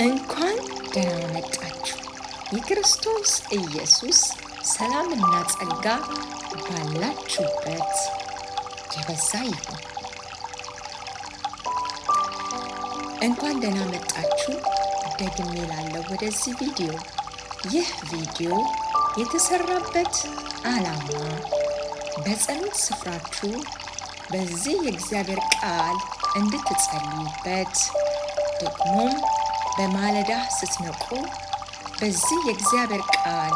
እንኳን ደህና መጣችሁ። የክርስቶስ ኢየሱስ ሰላምና ጸጋ ባላችሁበት የበዛ ይሁን። እንኳን ደህና መጣችሁ ደግሜ ላለው ወደዚህ ቪዲዮ። ይህ ቪዲዮ የተሰራበት ዓላማ በጸሎት ስፍራችሁ በዚህ የእግዚአብሔር ቃል እንድትጸልዩበት፣ ደግሞም በማለዳ ስትነቁ በዚህ የእግዚአብሔር ቃል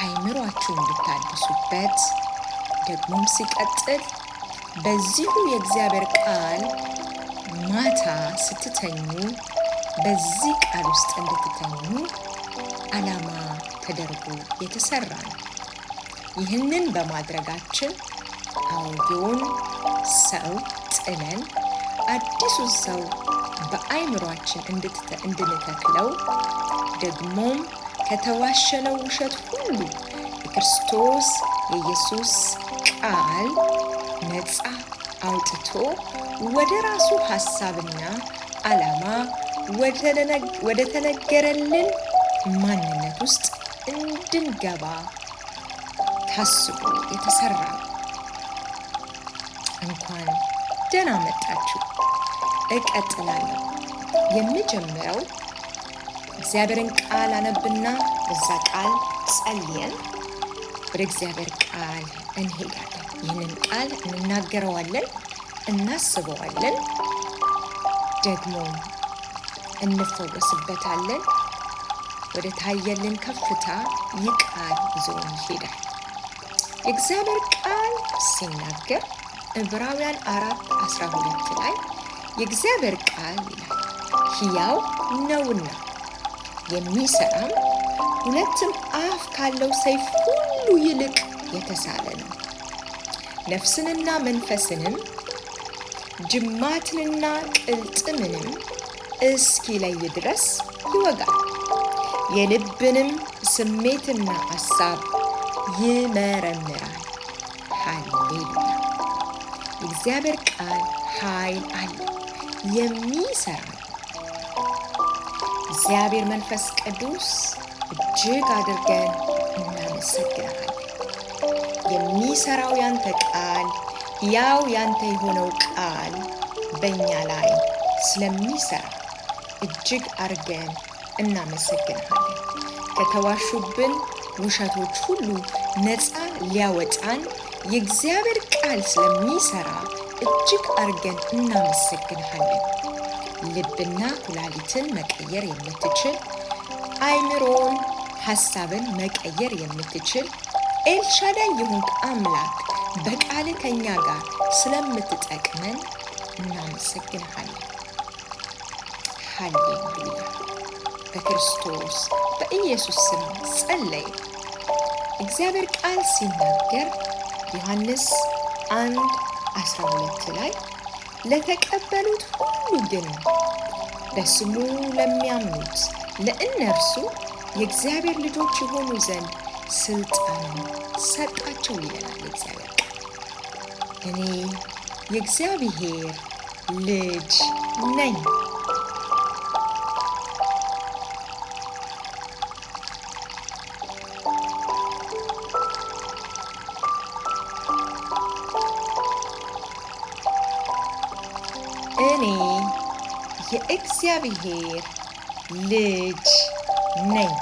አይምሯችሁ እንድታድሱበት፣ ደግሞም ሲቀጥል በዚሁ የእግዚአብሔር ቃል ማታ ስትተኙ በዚህ ቃል ውስጥ እንድትተኙ ዓላማ ተደርጎ የተሰራ ነው። ይህንን በማድረጋችን አሮጌውን ሰው ጥለን አዲሱን ሰው በአይምሯችን እንድንተክለው፣ ደግሞም ከተዋሸነው ውሸት ሁሉ የክርስቶስ የኢየሱስ ቃል ነፃ አውጥቶ ወደ ራሱ ሐሳብና ዓላማ ወደ ተነገረልን ማንነት ውስጥ እንድንገባ ታስቦ የተሰራ ነው። እንኳን ደህና መጣችሁ። እቀጥላለሁ። የምጀምረው እግዚአብሔርን ቃል አነብና በዛ ቃል ጸልየን ወደ እግዚአብሔር ቃል እንሄዳለን። ይህንን ቃል እንናገረዋለን፣ እናስበዋለን፣ ደግሞ እንፈወስበታለን። ወደ ታየልን ከፍታ ይህ ቃል ይዞን ይሄዳል። የእግዚአብሔር ቃል ሲናገር ዕብራውያን 4:12 ላይ የእግዚአብሔር ቃል ይላል፣ ሕያው ነውና የሚሰራም ሁለትም አፍ ካለው ሰይፍ ሁሉ ይልቅ የተሳለ ነው፣ ነፍስንና መንፈስንም ጅማትንና ቅልጥምንም እስኪለይ ድረስ ይወጋል፣ የልብንም ስሜትና ሐሳብ ይመረምራል። ሃሌሉያ! የእግዚአብሔር ቃል ኃይል አለው፣ የሚሰራ ነው። እግዚአብሔር መንፈስ ቅዱስ እጅግ አድርገን እናመሰግናለን። የሚሰራው ያንተ ቃል፣ ያው ያንተ የሆነው ቃል በእኛ ላይ ስለሚሰራ እጅግ አድርገን እናመሰግንሃለን። ከተዋሹብን ውሸቶች ሁሉ ነፃ ሊያወጣን የእግዚአብሔር ቃል ስለሚሰራ እጅግ አድርገን እናመሰግንሃለን። ልብና ኩላሊትን መቀየር የምትችል፣ አይምሮን ሐሳብን መቀየር የምትችል ኤልሻዳይ የሆንክ አምላክ በቃል ከኛ ጋር ስለምትጠቅመን እናመሰግንሃለን። ሃሌሉያ። በክርስቶስ በኢየሱስ ስም ጸለይ። እግዚአብሔር ቃል ሲናገር ዮሐንስ 1:12 ላይ ለተቀበሉት ሁሉ ግን በስሙ ለሚያምኑት ለእነርሱ የእግዚአብሔር ልጆች የሆኑ ዘንድ ስልጣንን ሰጣቸው ይለናል የእግዚአብሔር ቃል። እኔ የእግዚአብሔር ልጅ ነኝ። እኔ የእግዚአብሔር ልጅ ነኝ።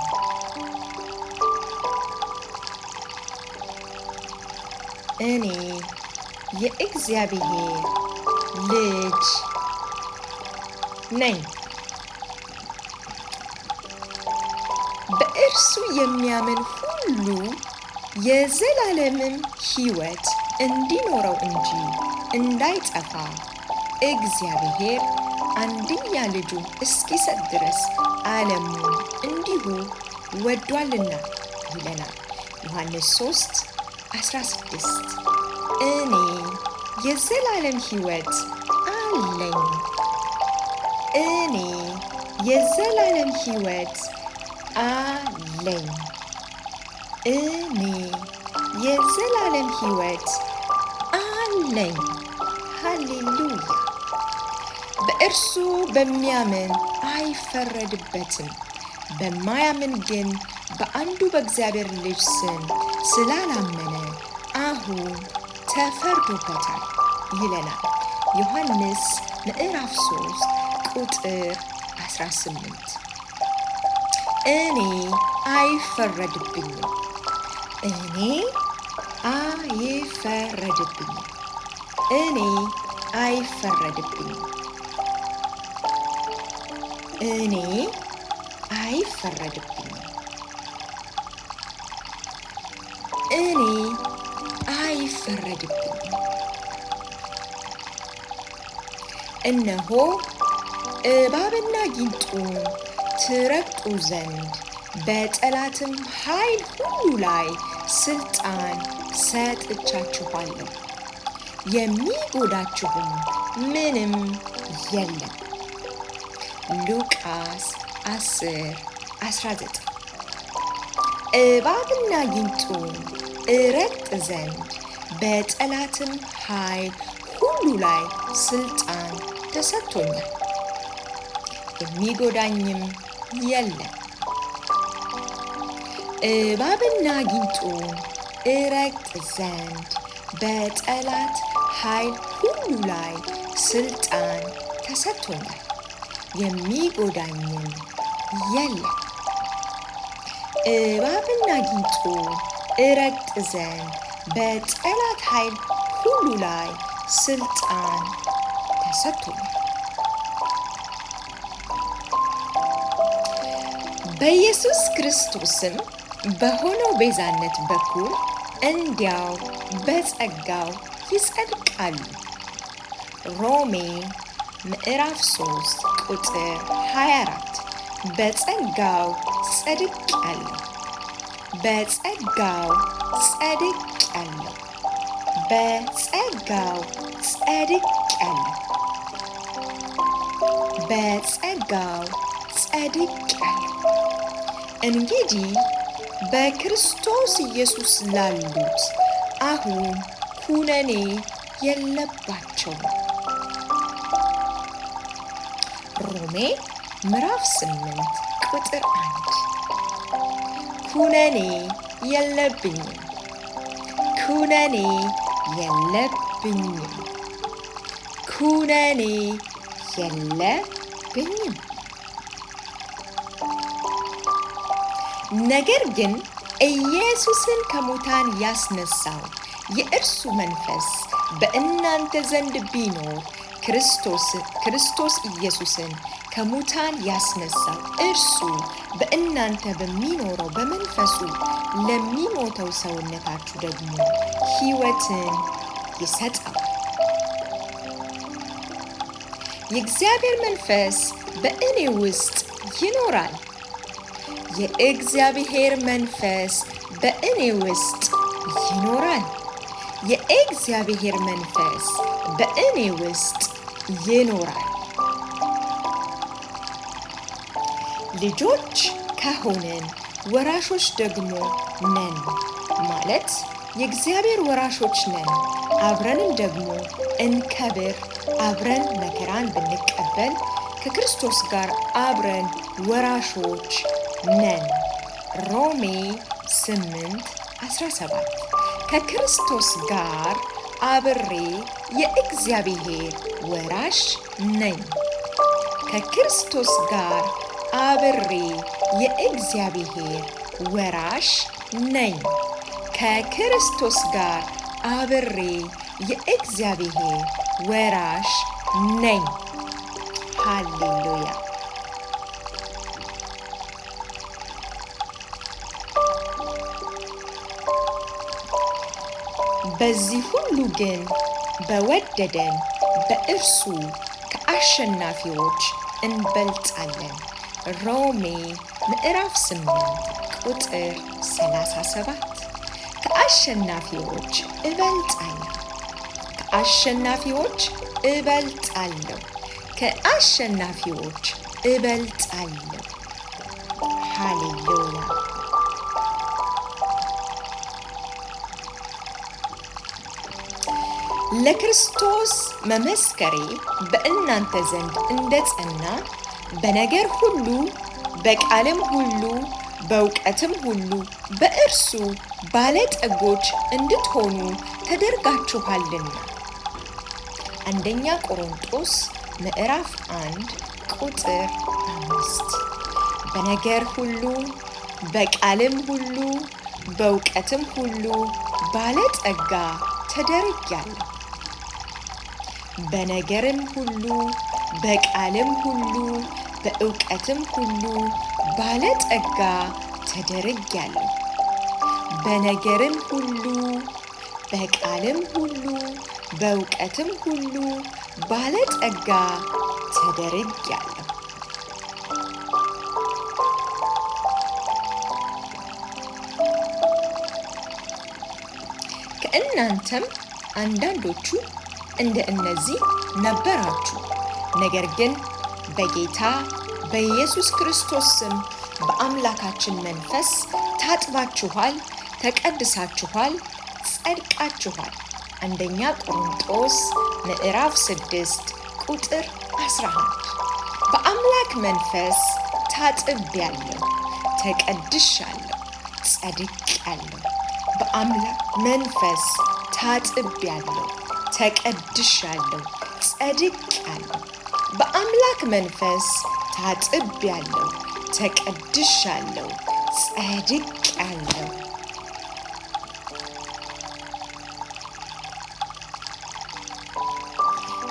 እኔ የእግዚአብሔር ልጅ ነኝ። በእርሱ የሚያምን ሁሉ የዘላለምም ሕይወት እንዲኖረው እንጂ እንዳይጠፋ እግዚአብሔር አንድያ ልጁን እስኪሰጥ ድረስ ዓለሙን እንዲሁ ወዷልና ይለናል ዮሐንስ 3:16። እኔ የዘላለም ሕይወት አለኝ። እኔ የዘላለም ሕይወት አለኝ። እኔ የዘላለም ሕይወት አለኝ። ሃሌሉያ! በእርሱ በሚያምን አይፈረድበትም። በማያምን ግን በአንዱ በእግዚአብሔር ልጅ ስም ስላላመነ አሁን ተፈርዶበታል ይለናል። ዮሐንስ ምዕራፍ 3 ቁጥር 18። እኔ አይፈረድብኝም። እኔ አይፈረድብኝም። እኔ አይፈረድብኝም። እኔ አይፈረድብኝም። እኔ አይፈረድብኝም። እነሆ እባብና ጊንጡን ትረግጡ ዘንድ በጠላትም ኃይል ሁሉ ላይ ስልጣን ሰጥቻችኋለሁ፣ የሚጎዳችሁም ምንም የለም። ሉቃስ 10:19። እባብና ጊንጡን እረግጥ ዘንድ በጠላትም ኃይል ሁሉ ላይ ስልጣን ተሰጥቶኛል፣ የሚጎዳኝም የለም። እባብና ጊንጡን እረግጥ ዘንድ በጠላት ኃይል ሁሉ ላይ ስልጣን ተሰጥቶኛል፣ የሚጎዳኝም የለም። እባብና ጊንጡን እረግጥ ዘንድ በጠላት ኃይል ሁሉ ላይ ስልጣን ተሰጥቶኛል። በኢየሱስ ክርስቶስም በሆነው ቤዛነት በኩል እንዲያው በጸጋው ይጸድቃሉ። ሮሜ ምዕራፍ 3 ቁጥር 24። በጸጋው ጸድቄአለሁ። በጸጋው ጸድቄአለሁ። በጸጋው ጸድቄአለሁ። በጸጋው ጸድቄአለሁ። እንግዲህ በክርስቶስ ኢየሱስ ላሉት አሁን ኩነኔ የለባቸውም። ሮሜ ምዕራፍ 8 ቁጥር 1። ኩነኔ የለብኝም። ኩነኔ የለብኝም። ኩነኔ የለብኝም። ነገር ግን ኢየሱስን ከሙታን ያስነሳው የእርሱ መንፈስ በእናንተ ዘንድ ቢኖር ክርስቶስ ኢየሱስን ከሙታን ያስነሳው እርሱ በእናንተ በሚኖረው በመንፈሱ ለሚሞተው ሰውነታችሁ ደግሞ ሕይወትን ይሰጠዋል። የእግዚአብሔር መንፈስ በእኔ ውስጥ ይኖራል። የእግዚአብሔር መንፈስ በእኔ ውስጥ ይኖራል። የእግዚአብሔር መንፈስ በእኔ ውስጥ ይኖራል። ልጆች ከሆንን ወራሾች ደግሞ ነን፣ ማለት የእግዚአብሔር ወራሾች ነን። አብረንም ደግሞ እንከብር፣ አብረን መከራን ብንቀበል ከክርስቶስ ጋር አብረን ወራሾች ነን። ሮሜ 8:17። ከክርስቶስ ጋር አብሬ የእግዚአብሔር ወራሽ ነኝ። ከክርስቶስ ጋር አብሬ የእግዚአብሔር ወራሽ ነኝ። ከክርስቶስ ጋር አብሬ የእግዚአብሔር ወራሽ ነኝ። ሃሌሉያ። በዚህ ሁሉ ግን በወደደን በእርሱ ከአሸናፊዎች እንበልጣለን። ሮሜ ምዕራፍ 8 ቁጥር 37። ከአሸናፊዎች እበልጣለሁ። ከአሸናፊዎች እበልጣለሁ። ከአሸናፊዎች እበልጣለሁ። ሃሌሉያ። ለክርስቶስ መመስከሬ በእናንተ ዘንድ እንደ ጸና በነገር ሁሉ በቃልም ሁሉ በእውቀትም ሁሉ በእርሱ ባለጠጎች እንድትሆኑ ተደርጋችኋልና። አንደኛ ቆሮንጦስ ምዕራፍ 1 ቁጥር 5። በነገር ሁሉ በቃልም ሁሉ በእውቀትም ሁሉ ባለጠጋ ተደርጊያለሁ። በነገርም ሁሉ በቃልም ሁሉ በእውቀትም ሁሉ ባለጠጋ ተደርጊያለሁ። በነገርም ሁሉ በቃልም ሁሉ በእውቀትም ሁሉ ባለጠጋ ተደርጊያለሁ። ከእናንተም አንዳንዶቹ እንደ እነዚህ ነበራችሁ። ነገር ግን በጌታ በኢየሱስ ክርስቶስ ስም በአምላካችን መንፈስ ታጥባችኋል፣ ተቀድሳችኋል፣ ጸድቃችኋል። አንደኛ ቆሮንጦስ ምዕራፍ 6 ቁጥር 11። በአምላክ መንፈስ ታጥቤያለሁ፣ ተቀድሻለሁ፣ ጸድቄያለሁ። በአምላክ መንፈስ ታጥቤያለሁ፣ ተቀድሻለሁ፣ ጸድቄያለሁ። በአምላክ መንፈስ ታጥቤያለሁ፣ ተቀድሻለሁ፣ ጸድቄያለሁ።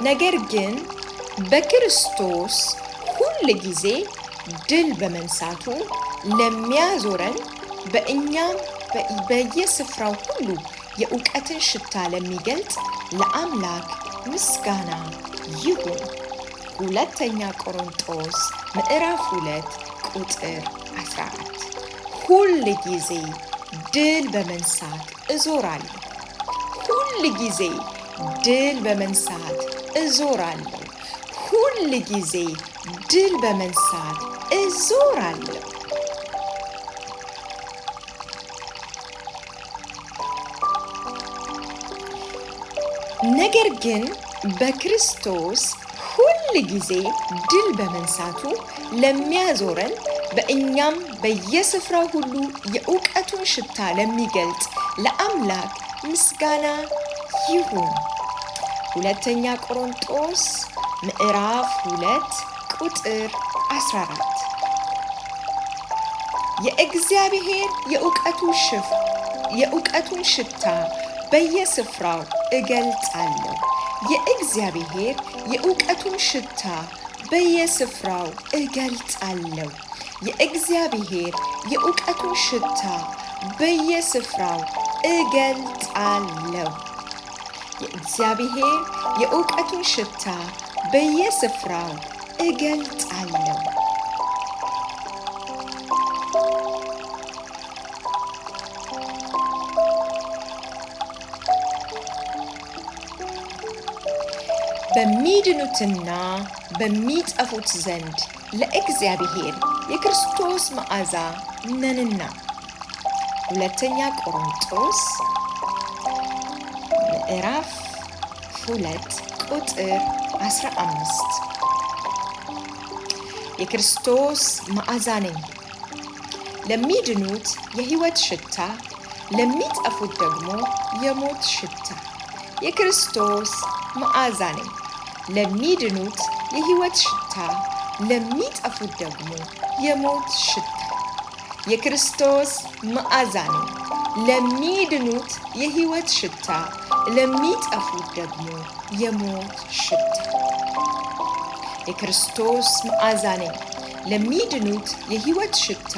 ነገር ግን በክርስቶስ ሁል ጊዜ ድል በመንሳቱ ለሚያዞረን በእኛም በየስፍራው ሁሉ የእውቀትን ሽታ ለሚገልጥ ለአምላክ ምስጋና ይሁን። ሁለተኛ ቆሮንጦስ ምዕራፍ 2 ቁጥር 14። ሁል ጊዜ ድል በመንሳት እዞራለሁ። ሁል ጊዜ ድል በመንሳት እዞራለሁ። ሁል ጊዜ ድል በመንሳት እዞራለሁ። ነገር ግን በክርስቶስ ሁል ጊዜ ድል በመንሳቱ ለሚያዞረን በእኛም በየስፍራው ሁሉ የእውቀቱን ሽታ ለሚገልጥ ለአምላክ ምስጋና ይሁን። ሁለተኛ ቆሮንጦስ ምዕራፍ 2 ቁጥር 14። የእግዚአብሔር የእውቀቱን ሽታ በየስፍራው እገልጣለሁ። የእግዚአብሔር የእውቀቱን ሽታ በየስፍራው እገልጣለሁ። የእግዚአብሔር የእውቀቱን ሽታ በየስፍራው እገልጣለሁ። የእግዚአብሔር የእውቀቱን ሽታ በየስፍራው እገልጣለሁ። በሚድኑትና በሚጠፉት ዘንድ ለእግዚአብሔር የክርስቶስ መዓዛ ነንና። ሁለተኛ ቆሮንጦስ ምዕራፍ 2 ቁጥር 15። የክርስቶስ መዓዛ ነኝ። ለሚድኑት የሕይወት ሽታ፣ ለሚጠፉት ደግሞ የሞት ሽታ። የክርስቶስ መዓዛ ነኝ። ለሚድኑት የሕይወት ሽታ፣ ለሚጠፉት ደግሞ የሞት ሽታ። የክርስቶስ መዓዛ ነኝ። ለሚድኑት የሕይወት ሽታ፣ ለሚጠፉት ደግሞ የሞት ሽታ። የክርስቶስ መዓዛ ነኝ። ለሚድኑት የሕይወት ሽታ፣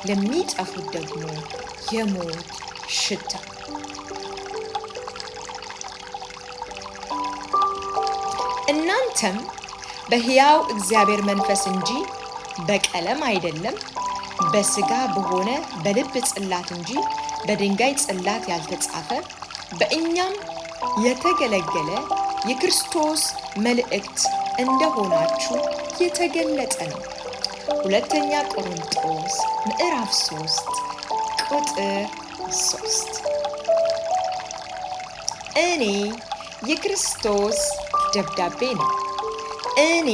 ለሚጠፉት ደግሞ የሞት ሽታ። እናንተም በሕያው እግዚአብሔር መንፈስ እንጂ በቀለም አይደለም፣ በሥጋ በሆነ በልብ ጽላት እንጂ በድንጋይ ጽላት ያልተጻፈ በእኛም የተገለገለ የክርስቶስ መልእክት እንደሆናችሁ የተገለጠ ነው። ሁለተኛ ቆሮንጦስ ምዕራፍ 3 ቁጥር 3። እኔ የክርስቶስ ደብዳቤ ነኝ። እኔ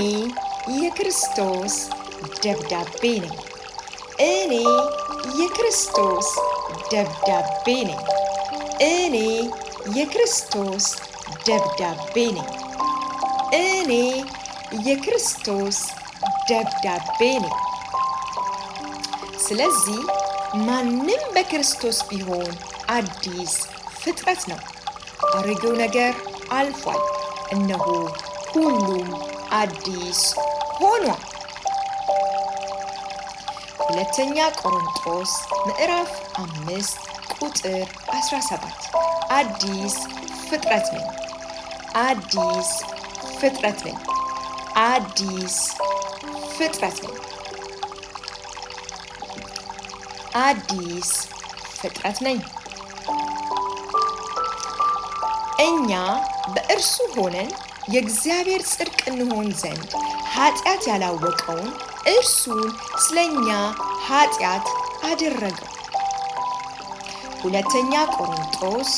የክርስቶስ ደብዳቤ ነኝ። እኔ የክርስቶስ ደብዳቤ ነኝ። እኔ የክርስቶስ ደብዳቤ ነኝ። እኔ የክርስቶስ ደብዳቤ ነኝ። ስለዚህ ማንም በክርስቶስ ቢሆን አዲስ ፍጥረት ነው። አሮጌው ነገር አልፏል፣ እነሆ ሁሉም አዲስ ሆኗል። ሁለተኛ ቆሮንጦስ ምዕራፍ 5 ቁጥር 17። አዲስ ፍጥረት ነኝ። አዲስ ፍጥረት ነኝ። አዲስ ፍጥረት ነኝ። አዲስ ፍጥረት ነኝ። እኛ በእርሱ ሆነን የእግዚአብሔር ጽድቅ እንሆን ዘንድ ኃጢአት ያላወቀውን እርሱን ስለኛ ኃጢአት አደረገው። ሁለተኛ ቆሮንጦስ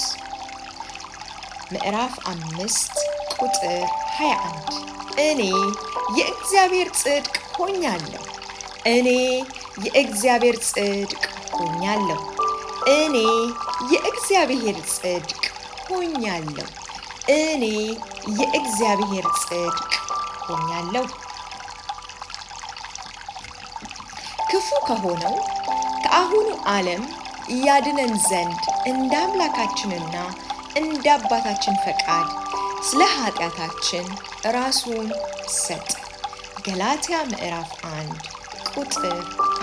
ምዕራፍ 5 ቁጥር 21። እኔ የእግዚአብሔር ጽድቅ ሆኛለሁ። እኔ የእግዚአብሔር ጽድቅ ሆኛለሁ። እኔ የእግዚአብሔር ጽድቅ ሆኛለሁ። እኔ የእግዚአብሔር ጽድቅ ሆኛለሁ። ክፉ ከሆነው ከአሁኑ ዓለም ያድነን ዘንድ እንደ አምላካችንና እንደ አባታችን ፈቃድ ስለ ኃጢአታችን ራሱን ሰጠ። ገላትያ ምዕራፍ 1 ቁጥር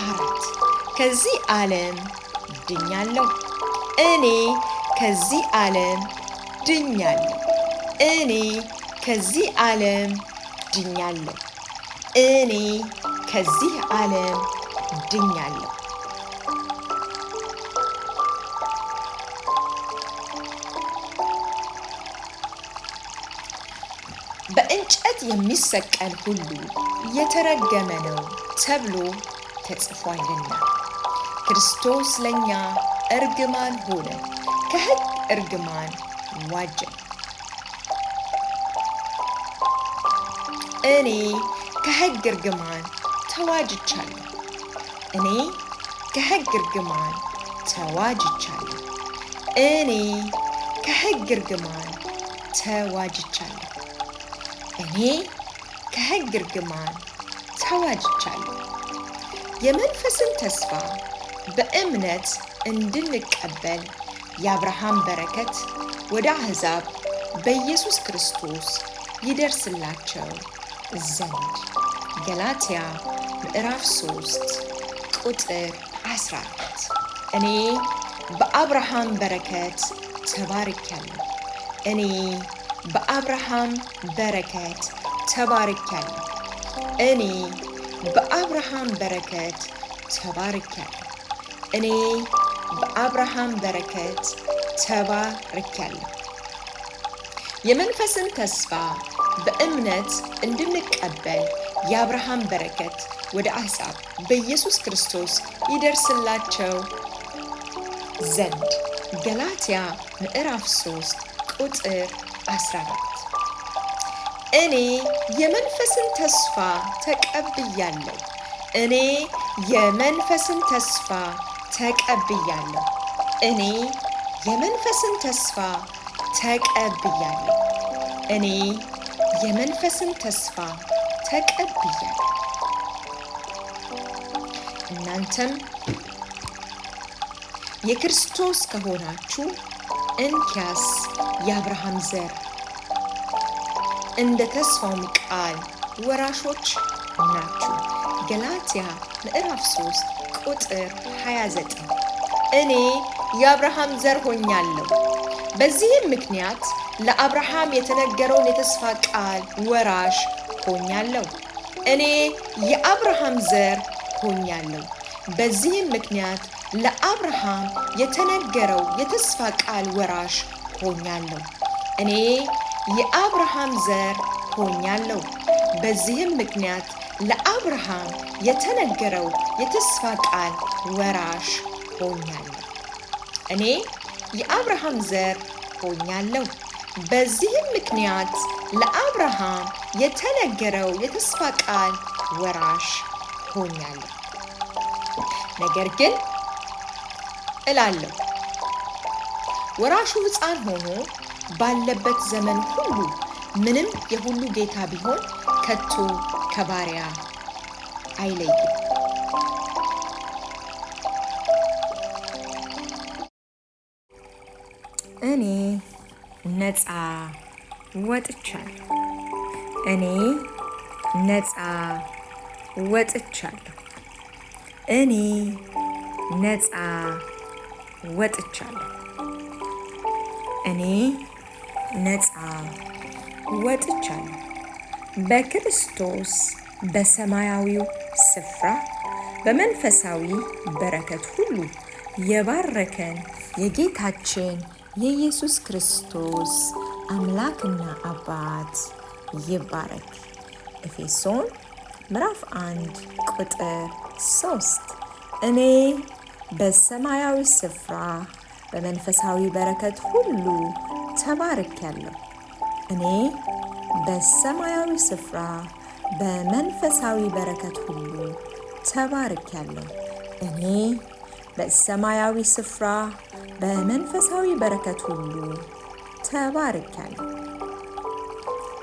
4። ከዚህ ዓለም ድኛለሁ። እኔ ከዚህ ዓለም ድኛለሁ። እኔ ከዚህ ዓለም ድኛለሁ። እኔ ከዚህ ዓለም ድኛለሁ። በእንጨት የሚሰቀል ሁሉ የተረገመ ነው ተብሎ ተጽፏልና፣ ክርስቶስ ለእኛ እርግማን ሆነ፣ ከሕግ እርግማን ዋጀን። እኔ ከሕግ እርግማን ተዋጅቻለሁ። እኔ ከሕግ እርግማን ተዋጅቻለሁ። እኔ ከሕግ እርግማን ተዋጅቻለሁ። እኔ ከሕግ እርግማን ተዋጅቻለሁ። የመንፈስን ተስፋ በእምነት እንድንቀበል የአብርሃም በረከት ወደ አሕዛብ በኢየሱስ ክርስቶስ ይደርስላቸው ዘንድ። ገላትያ ምዕራፍ 3 ቁጥር 14። እኔ በአብርሃም በረከት ተባርኪያለሁ። እኔ በአብርሃም በረከት ተባርኪያለሁ። እኔ በአብርሃም በረከት ተባርኪያለሁ። እኔ በአብርሃም በረከት ተባርኪያለሁ። የመንፈስን ተስፋ በእምነት እንድንቀበል የአብርሃም በረከት ወደ አሕዛብ በኢየሱስ ክርስቶስ ይደርስላቸው ዘንድ። ገላትያ ምዕራፍ 3 ቁጥር 14። እኔ የመንፈስን ተስፋ ተቀብያለሁ። እኔ የመንፈስን ተስፋ ተቀብያለሁ። እኔ የመንፈስን ተስፋ ተቀብያለሁ። እኔ የመንፈስን ተስፋ ተቀብያለሁ። እናንተም የክርስቶስ ከሆናችሁ እንኪያስ የአብርሃም ዘር እንደ ተስፋውም ቃል ወራሾች ናችሁ። ገላትያ ምዕራፍ 3 ቁጥር 29። እኔ የአብርሃም ዘር ሆኛለሁ። በዚህም ምክንያት ለአብርሃም የተነገረውን የተስፋ ቃል ወራሽ ሆኛለሁ። እኔ የአብርሃም ዘር ሆኛለሁ። በዚህም ምክንያት ለአብርሃም የተነገረው የተስፋ ቃል ወራሽ ሆኛለሁ። እኔ የአብርሃም ዘር ሆኛለሁ። በዚህም ምክንያት ለአብርሃም የተነገረው የተስፋ ቃል ወራሽ ሆኛለሁ። እኔ የአብርሃም ዘር ሆኛለሁ። በዚህም ምክንያት ለአብርሃም የተነገረው የተስፋ ቃል ወራሽ ሆኛለሁ። ነገር ግን እላለሁ፣ ወራሹ ሕፃን ሆኖ ባለበት ዘመን ሁሉ ምንም የሁሉ ጌታ ቢሆን ከቶ ከባሪያ አይለይም። እኔ ነፃ ወጥቻለሁ። እኔ ነፃ ወጥቻለሁ። እኔ ነፃ ወጥቻለሁ። እኔ ነፃ ወጥቻለሁ። በክርስቶስ በሰማያዊው ስፍራ በመንፈሳዊ በረከት ሁሉ የባረከን የጌታችን የኢየሱስ ክርስቶስ አምላክና አባት ይባረክ። ኤፌሶን ምዕራፍ 1 ቁጥር 3። እኔ በሰማያዊ ስፍራ በመንፈሳዊ በረከት ሁሉ ተባርኬያለሁ። እኔ በሰማያዊ ስፍራ በመንፈሳዊ በረከት ሁሉ ተባርኬያለሁ። እኔ በሰማያዊ ስፍራ በመንፈሳዊ በረከት ሁሉ ተባርኬያለሁ።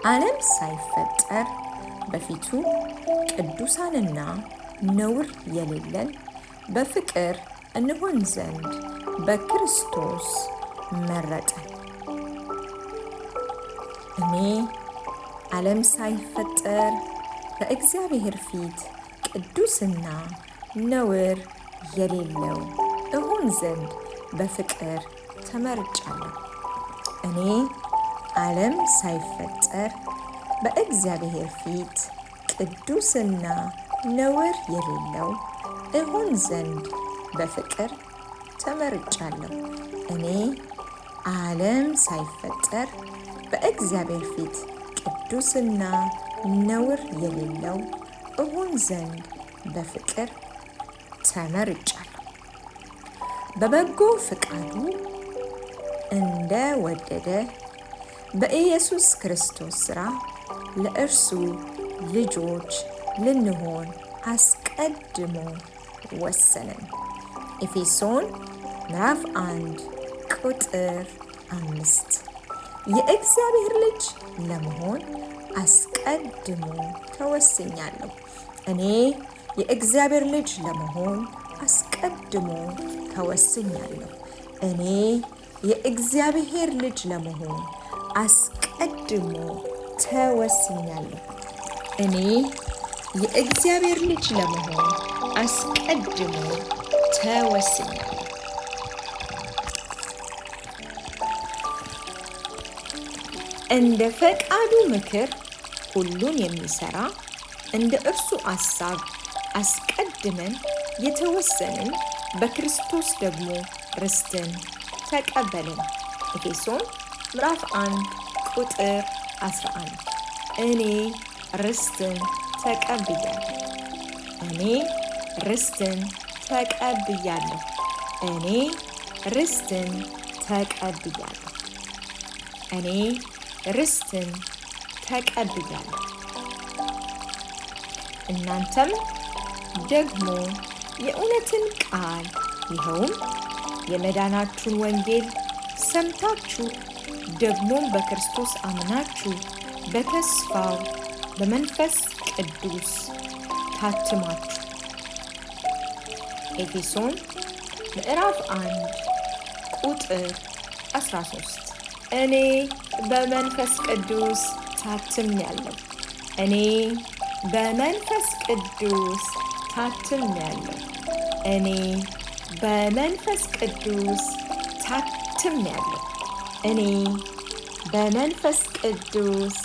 ዓለም ሳይፈጠር በፊቱ ቅዱሳንና ነውር የሌለን በፍቅር እንሆን ዘንድ በክርስቶስ መረጠን። እኔ ዓለም ሳይፈጠር በእግዚአብሔር ፊት ቅዱስና ነውር የሌለው እሆን ዘንድ በፍቅር ተመርጫለሁ። እኔ ዓለም ሳይፈጠር በእግዚአብሔር ፊት ቅዱስና ነውር የሌለው እሆን ዘንድ በፍቅር ተመርጫለሁ። እኔ ዓለም ሳይፈጠር በእግዚአብሔር ፊት ቅዱስና ነውር የሌለው እሆን ዘንድ በፍቅር ተመርጫለሁ። በበጎ ፍቃዱ እንደ ወደደ በኢየሱስ ክርስቶስ ሥራ ለእርሱ ልጆች ልንሆን አስቀድሞ ወሰነን። ኤፌሶን ምዕራፍ 1 ቁጥር 5። የእግዚአብሔር ልጅ ለመሆን አስቀድሞ ተወስኛለሁ። እኔ የእግዚአብሔር ልጅ ለመሆን አስቀድሞ ተወስኛለሁ። እኔ የእግዚአብሔር ልጅ ለመሆን አስቀድሞ ተወስኛለሁ። እኔ የእግዚአብሔር ልጅ ለመሆን አስቀድሞ ተወስኛለሁ። እንደ ፈቃዱ ምክር ሁሉን የሚሰራ እንደ እርሱ አሳብ አስቀድመን የተወሰንን በክርስቶስ ደግሞ ርስትን ተቀበልን። ኤፌሶን ምዕራፍ 1 ቁጥር 11። እኔ ርስትን ተቀብያለሁ። እኔ ርስትን ተቀብያለሁ። እኔ ርስትን ተቀብያለሁ። እኔ ርስትን ተቀብያለሁ። እናንተም ደግሞ የእውነትን ቃል ይኸውም የመዳናችሁን ወንጌል ሰምታችሁ ደግሞም በክርስቶስ አምናችሁ በተስፋው በመንፈስ ቅዱስ ታትማችሁ። ኤፌሶን ምዕራፍ 1 ቁጥር 13። እኔ በመንፈስ ቅዱስ ታትሜያለሁ። እኔ በመንፈስ ቅዱስ ታትሜያለሁ። እኔ በመንፈስ ቅዱስ ታትሜያለሁ። እኔ በመንፈስ ቅዱስ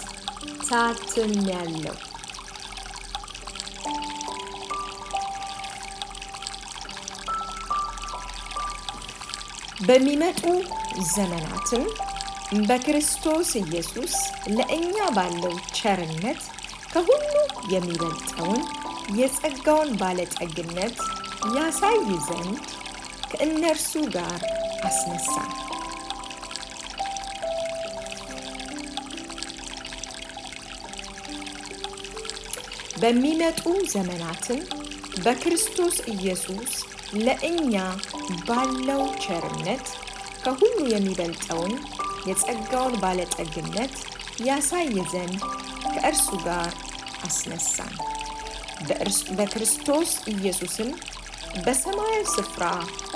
ታትሜያለሁ። በሚመጡ ዘመናትም በክርስቶስ ኢየሱስ ለእኛ ባለው ቸርነት ከሁሉ የሚበልጠውን የጸጋውን ባለጠግነት ያሳይ ዘንድ ከእነርሱ ጋር አስነሳን። በሚመጡ ዘመናትም በክርስቶስ ኢየሱስ ለእኛ ባለው ቸርነት ከሁሉ የሚበልጠውን የጸጋውን ባለጠግነት ያሳይ ዘንድ ከእርሱ ጋር አስነሳን። በክርስቶስ ኢየሱስም በሰማያዊ ስፍራ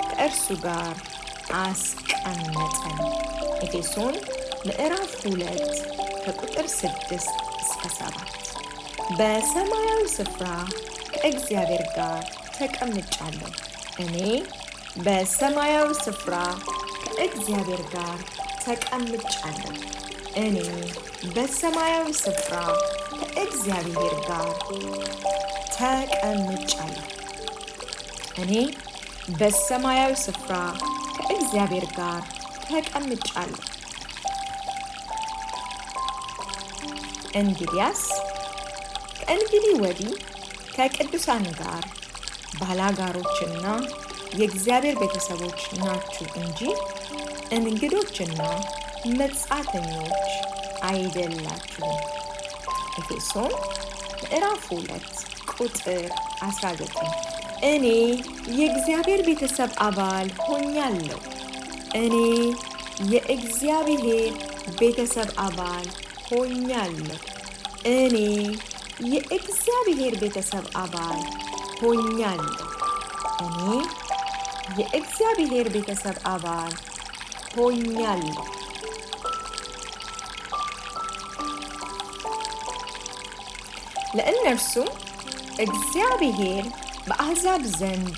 ከእርሱ ጋር አስቀመጠን። ኤፌሶን ምዕራፍ 2 ከቁጥር 6 እስከ 7። በሰማያዊ ስፍራ ከእግዚአብሔር ጋር ተቀምጫለሁ። እኔ በሰማያዊ ስፍራ ከእግዚአብሔር ጋር ተቀምጫለሁ። እኔ በሰማያዊ ስፍራ ከእግዚአብሔር ጋር ተቀምጫለሁ። እኔ በሰማያዊ ስፍራ ከእግዚአብሔር ጋር ተቀምጫለሁ። እንግዲያስ ከእንግዲህ ወዲህ ከቅዱሳን ጋር ባላጋሮችና የእግዚአብሔር ቤተሰቦች ናችሁ እንጂ እንግዶችና መጻተኞች አይደላችሁም። ኤፌሶን ምዕራፍ 2 ቁጥር 19። እኔ የእግዚአብሔር ቤተሰብ አባል ሆኛለሁ። እኔ የእግዚአብሔር ቤተሰብ አባል ሆኛለሁ። እኔ የእግዚአብሔር ቤተሰብ አባል ሆኛለሁ። እኔ የእግዚአብሔር ቤተሰብ አባል ሆኛለሁ። ለእነርሱም እግዚአብሔር በአሕዛብ ዘንድ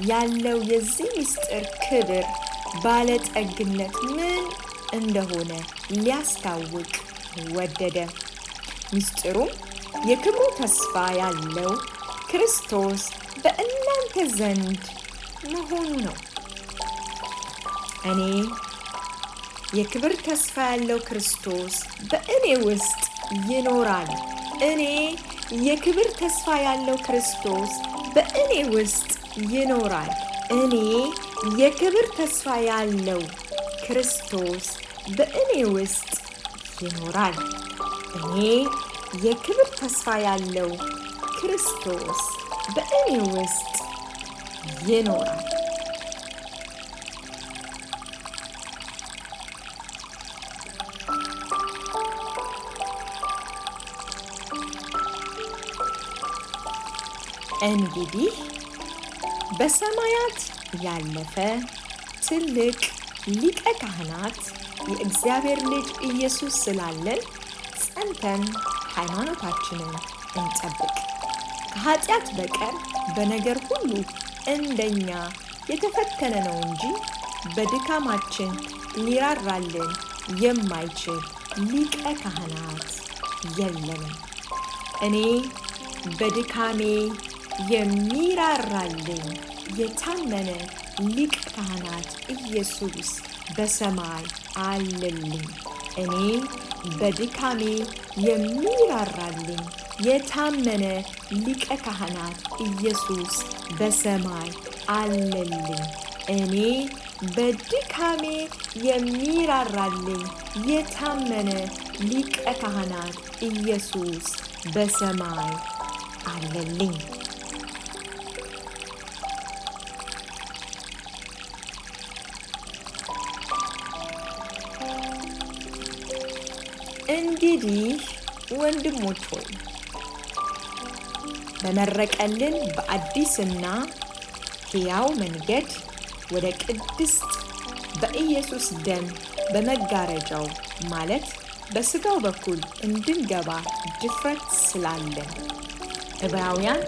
ያለው የዚህ ምስጢር ክብር ባለጠግነት ምን እንደሆነ ሊያስታውቅ ወደደ። ምስጢሩም የክብሩ ተስፋ ያለው ክርስቶስ በእናንተ ዘንድ መሆኑ ነው። እኔ የክብር ተስፋ ያለው ክርስቶስ በእኔ ውስጥ ይኖራል። እኔ የክብር ተስፋ ያለው ክርስቶስ በእኔ ውስጥ ይኖራል። እኔ የክብር ተስፋ ያለው ክርስቶስ በእኔ ውስጥ ይኖራል። እኔ የክብር ተስፋ ያለው ክርስቶስ በእኔ ውስጥ ይኖራል። እንግዲህ በሰማያት ያለፈ ትልቅ ሊቀ ካህናት የእግዚአብሔር ልጅ ኢየሱስ ስላለን ጸንተን ሃይማኖታችንን እንጠብቅ። ከኃጢአት በቀር በነገር ሁሉ እንደኛ የተፈተነ ነው እንጂ በድካማችን ሊራራልን የማይችል ሊቀ ካህናት የለንም። እኔ በድካሜ የሚራራልኝ የታመነ ሊቀ ካህናት ኢየሱስ በሰማይ አለልኝ። እኔ በድካሜ የሚራራልኝ የታመነ ሊቀ ካህናት ኢየሱስ በሰማይ አለልኝ። እኔ በድካሜ የሚራራልኝ የታመነ ሊቀ ካህናት ኢየሱስ በሰማይ አለልኝ። እንግዲህ ወንድሞች ሆይ በመረቀልን በአዲስና ሕያው መንገድ ወደ ቅድስት በኢየሱስ ደም በመጋረጃው ማለት በሥጋው በኩል እንድንገባ ድፍረት ስላለን። ዕብራውያን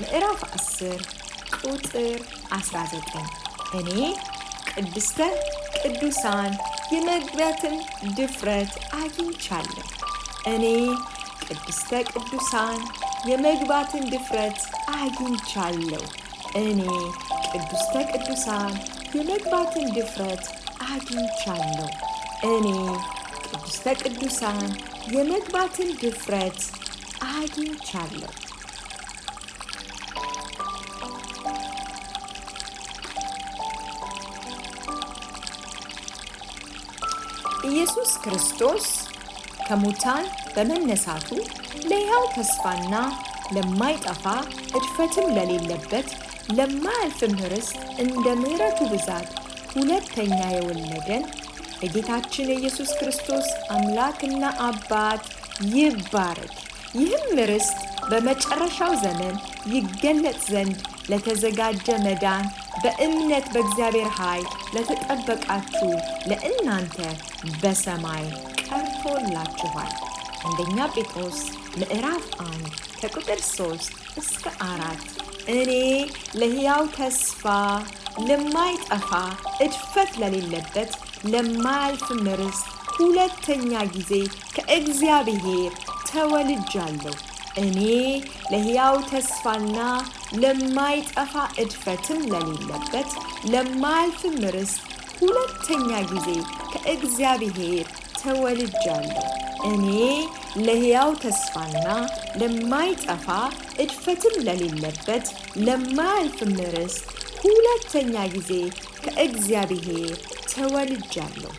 ምዕራፍ 10 ቁጥር 19። እኔ ቅድስተ ቅዱሳን የመግባትን ድፍረት አግኝቻለሁ። እኔ ቅድስተ ቅዱሳን የመግባትን ድፍረት አግኝቻለሁ። እኔ ቅድስተ ቅዱሳን የመግባትን ድፍረት አግኝቻለሁ። እኔ ቅድስተ ቅዱሳን የመግባትን ድፍረት አግኝቻለሁ። ኢየሱስ ክርስቶስ ከሙታን በመነሳቱ ለሕያው ተስፋና ለማይጠፋ እድፈትም ለሌለበት ለማያልፍም ርስት እንደ ምሕረቱ ብዛት ሁለተኛ የወለደን የጌታችን የኢየሱስ ክርስቶስ አምላክና አባት ይባረክ። ይህም ርስት በመጨረሻው ዘመን ይገለጥ ዘንድ ለተዘጋጀ መዳን በእምነት በእግዚአብሔር ኃይል ለተጠበቃችሁ ለእናንተ በሰማይ ቀርቶላችኋል። አንደኛ ጴጥሮስ ምዕራፍ 1 ከቁጥር 3 እስከ 4። እኔ ለሕያው ተስፋ ለማይጠፋ እድፈት ለሌለበት ለማያልፍም ርስት ሁለተኛ ጊዜ ከእግዚአብሔር ተወልጃለሁ። እኔ ለሕያው ተስፋና ለማይጠፋ እድፈትም ለሌለበት ለማያልፍም ርስት ሁለተኛ ጊዜ ከእግዚአብሔር ተወልጃለሁ። እኔ ለሕያው ተስፋና ለማይጠፋ እድፈትም ለሌለበት ለማያልፍም ርስት ሁለተኛ ጊዜ ከእግዚአብሔር ተወልጃለሁ።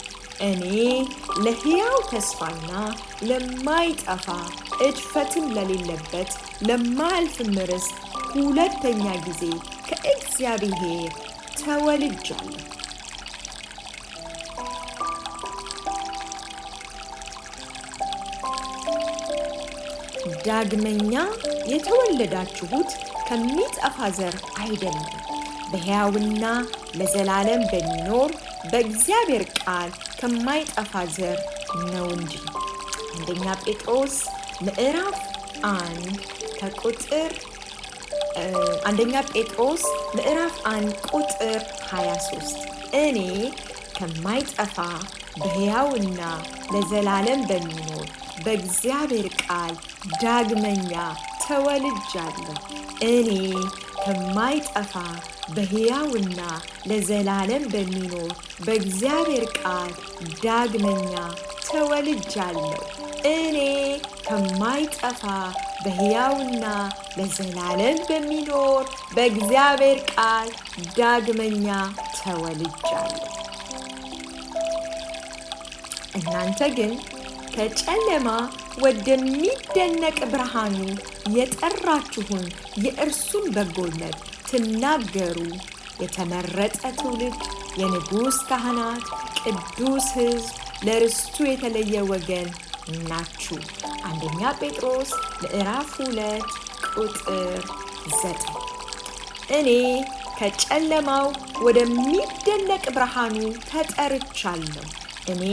እኔ ለሕያው ተስፋና ለማይጠፋ እድፈትም ለሌለበት ለማያልፍም ርስት ሁለተኛ ጊዜ ከእግዚአብሔር ተወልጃለሁ። ዳግመኛ የተወለዳችሁት ከሚጠፋ ዘር አይደለም፣ በሕያውና ለዘላለም በሚኖር በእግዚአብሔር ቃል ከማይጠፋ ዘር ነው እንጂ። አንደኛ ጴጥሮስ ምዕራፍ 1 ከቁጥር አንደኛ ጴጥሮስ ምዕራፍ 1 ቁጥር 23። እኔ ከማይጠፋ በሕያውና ለዘላለም በሚኖር በእግዚአብሔር ቃል ዳግመኛ ተወልጃለሁ። እኔ ከማይጠፋ በሕያውና ለዘላለም በሚኖር በእግዚአብሔር ቃል ዳግመኛ ተወልጃለሁ። እኔ ከማይጠፋ በሕያውና ለዘላለም በሚኖር በእግዚአብሔር ቃል ዳግመኛ ተወልጃለሁ። እናንተ ግን ከጨለማ ወደሚደነቅ ብርሃኑ የጠራችሁን የእርሱን በጎነት ትናገሩ የተመረጠ ትውልድ፣ የንጉሥ ካህናት፣ ቅዱስ ሕዝብ፣ ለርስቱ የተለየ ወገን ናችሁ። አንደኛ ጴጥሮስ ምዕራፍ 2 ቁጥር 9። እኔ ከጨለማው ወደሚደነቅ ብርሃኑ ተጠርቻለሁ። እኔ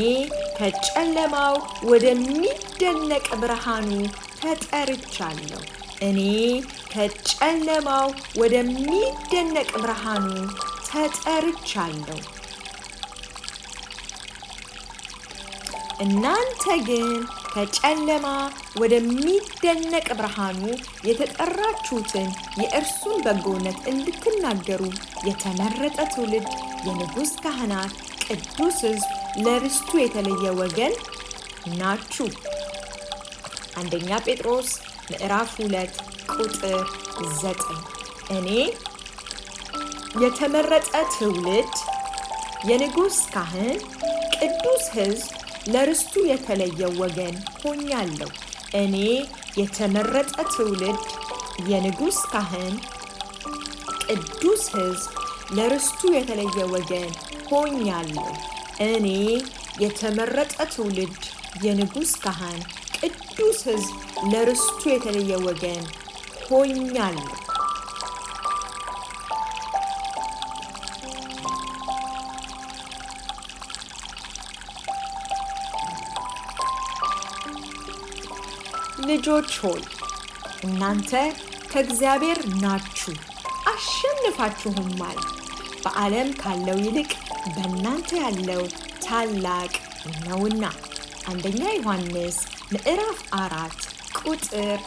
ከጨለማው ወደሚደነቅ ብርሃኑ ተጠርቻለሁ። እኔ ከጨለማው ወደሚደነቅ ብርሃኑ ተጠርቻለሁ። እናንተ ግን ከጨለማ ወደሚደነቅ ብርሃኑ የተጠራችሁትን የእርሱን በጎነት እንድትናገሩ የተመረጠ ትውልድ፣ የንጉሥ ካህናት፣ ቅዱስ ሕዝብ፣ ለርስቱ የተለየ ወገን ናችሁ። አንደኛ ጴጥሮስ ምዕራፍ 2 ቁጥር 9። እኔ የተመረጠ ትውልድ፣ የንጉሥ ካህን፣ ቅዱስ ሕዝብ፣ ለርስቱ የተለየ ወገን ሆኛለሁ። እኔ የተመረጠ ትውልድ፣ የንጉሥ ካህን፣ ቅዱስ ሕዝብ፣ ለርስቱ የተለየ ወገን ሆኛለሁ። እኔ የተመረጠ ትውልድ፣ የንጉሥ ካህን፣ ቅዱስ ሕዝብ፣ ለርስቱ የተለየ ወገን ሆኛለሁ። ልጆች ሆይ እናንተ ከእግዚአብሔር ናችሁ፣ አሸንፋችሁማል። በዓለም ካለው ይልቅ በእናንተ ያለው ታላቅ ነውና። አንደኛ ዮሐንስ ምዕራፍ 4 ቁጥር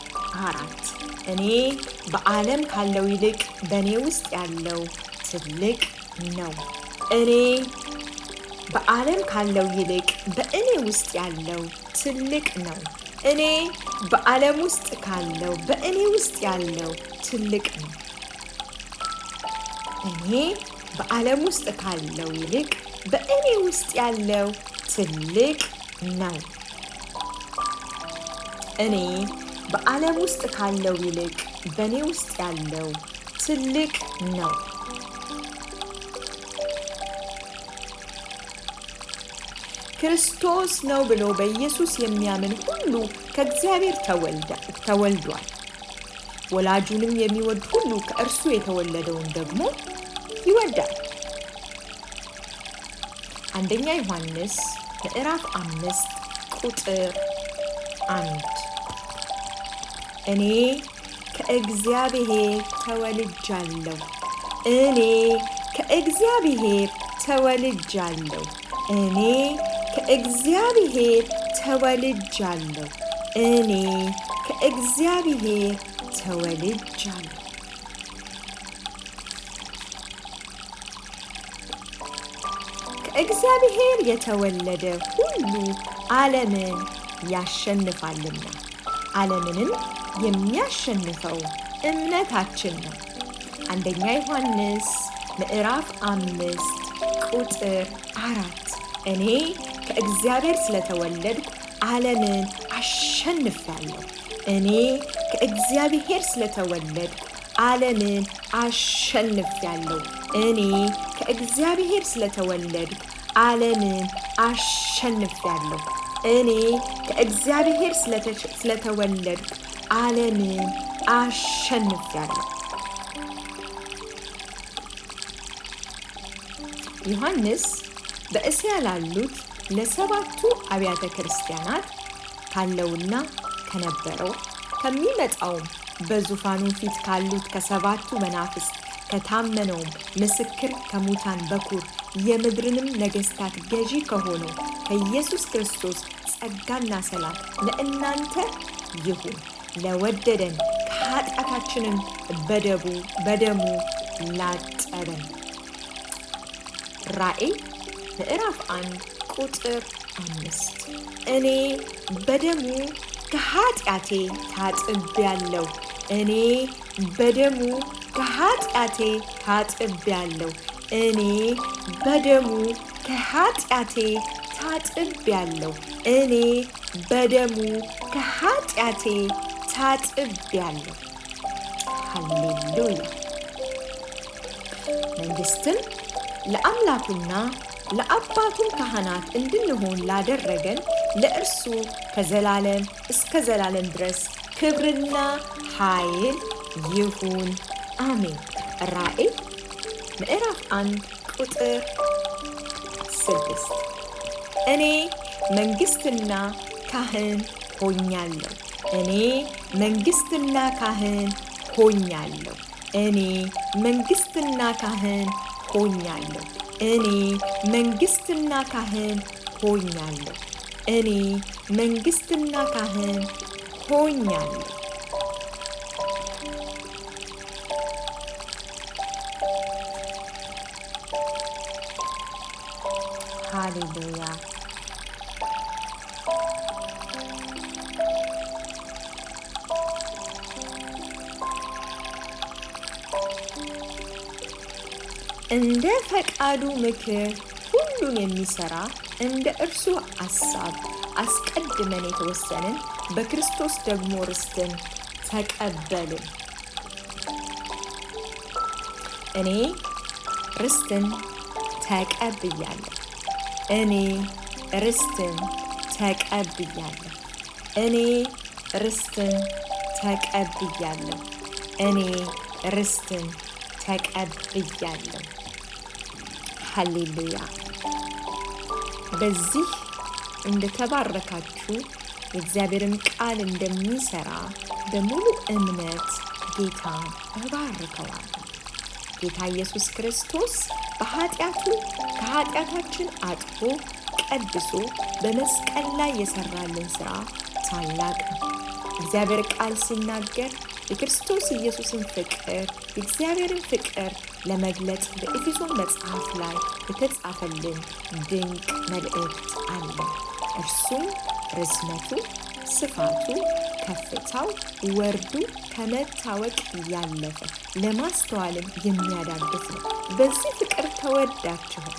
4። እኔ በዓለም ካለው ይልቅ በእኔ ውስጥ ያለው ትልቅ ነው። እኔ በዓለም ካለው ይልቅ በእኔ ውስጥ ያለው ትልቅ ነው። እኔ በዓለም ውስጥ ካለው በእኔ ውስጥ ያለው ትልቅ ነው። እኔ በዓለም ውስጥ ካለው ይልቅ በእኔ ውስጥ ያለው ትልቅ ነው። እኔ በዓለም ውስጥ ካለው ይልቅ በእኔ ውስጥ ያለው ትልቅ ነው። ክርስቶስ ነው ብሎ በኢየሱስ የሚያምን ሁሉ ከእግዚአብሔር ተወልዷል። ወላጁንም የሚወድ ሁሉ ከእርሱ የተወለደውን ደግሞ ይወዳል። አንደኛ ዮሐንስ ምዕራፍ 5 ቁጥር 1። እኔ ከእግዚአብሔር ተወልጃለሁ። እኔ ከእግዚአብሔር ተወልጃለሁ። እኔ ከእግዚአብሔር ተወልጃለሁ። እኔ ከእግዚአብሔር ተወልጃለሁ። ከእግዚአብሔር የተወለደ ሁሉ ዓለምን ያሸንፋልና ዓለምንም የሚያሸንፈው እምነታችን ነው። አንደኛ ዮሐንስ ምዕራፍ 5 ቁጥር 4። እኔ ከእግዚአብሔር ስለተወለድኩ ዓለምን አሸንፋለሁ። እኔ ከእግዚአብሔር ስለተወለድኩ ዓለምን አሸንፊያለሁ። እኔ ከእግዚአብሔር ስለተወለድኩ ዓለምን አሸንፊያለሁ። እኔ ከእግዚአብሔር ስለተወለድኩ ዓለምን አሸንፊያለሁ። ዮሐንስ በእስያ ላሉት ለሰባቱ አብያተ ክርስቲያናት ካለውና ከነበረው ከሚመጣውም በዙፋኑ ፊት ካሉት ከሰባቱ መናፍስት ከታመነውም ምስክር ከሙታን በኩር የምድርንም ነገሥታት ገዢ ከሆነው ከኢየሱስ ክርስቶስ ጸጋና ሰላም ለእናንተ ይሁን። ለወደደን ከኃጢአታችንም በደሙ ላጠበን። ራእይ ምዕራፍ 1 ቁጥር 5። እኔ በደሙ ከኃጢአቴ ታጥቤያለሁ። እኔ በደሙ ከኃጢአቴ ታጥቤያለሁ። እኔ በደሙ ከኃጢአቴ ታጥቤያለሁ። እኔ በደሙ ከኃጢአቴ ታጥቤያለሁ። ሃሌሉያ። መንግሥትም ለአምላኩና ለአባቱም ካህናት እንድንሆን ላደረገን ለእርሱ ከዘላለም እስከ ዘላለም ድረስ ክብርና ኃይል ይሁን፣ አሜን። ራእይ ምዕራፍ 1 ቁጥር 6። እኔ መንግሥትና ካህን ሆኛለሁ። እኔ መንግሥትና ካህን ሆኛለሁ። እኔ መንግሥትና ካህን ሆኛለሁ። እኔ መንግሥትና ካህን ሆኛለሁ። እኔ መንግሥትና ካህን ሆኛለሁ። ሃሌሉያ። እንደ ፈቃዱ ምክር ሁሉን የሚሰራ እንደ እርሱ አሳብ አስቀድመን የተወሰንን በክርስቶስ ደግሞ ርስትን ተቀበልን። እኔ ርስትን ተቀብያለሁ። እኔ ርስትን ተቀብያለሁ። እኔ ርስትን ተቀብያለሁ። እኔ ርስትን ተቀብያለሁ። ሃሌሉያ። በዚህ እንደተባረካችሁ የእግዚአብሔርም ቃል እንደሚሰራ በሙሉ እምነት ጌታን እባርከዋለሁ። ጌታ ኢየሱስ ክርስቶስ በኃጢአቱ ከኃጢአታችን አጥቦ ቀድሶ በመስቀል ላይ የሰራልን ሥራ ታላቅ ነው። እግዚአብሔር ቃል ሲናገር የክርስቶስ ኢየሱስን ፍቅር የእግዚአብሔርን ፍቅር ለመግለጽ በኤፌሶን መጽሐፍ ላይ የተጻፈልን ድንቅ መልእክት አለ። እርሱም ርዝመቱ፣ ስፋቱ፣ ከፍታው፣ ወርዱ ከመታወቅ ያለፈ ለማስተዋልም የሚያዳግት ነው። በዚህ ፍቅር ተወዳችኋል።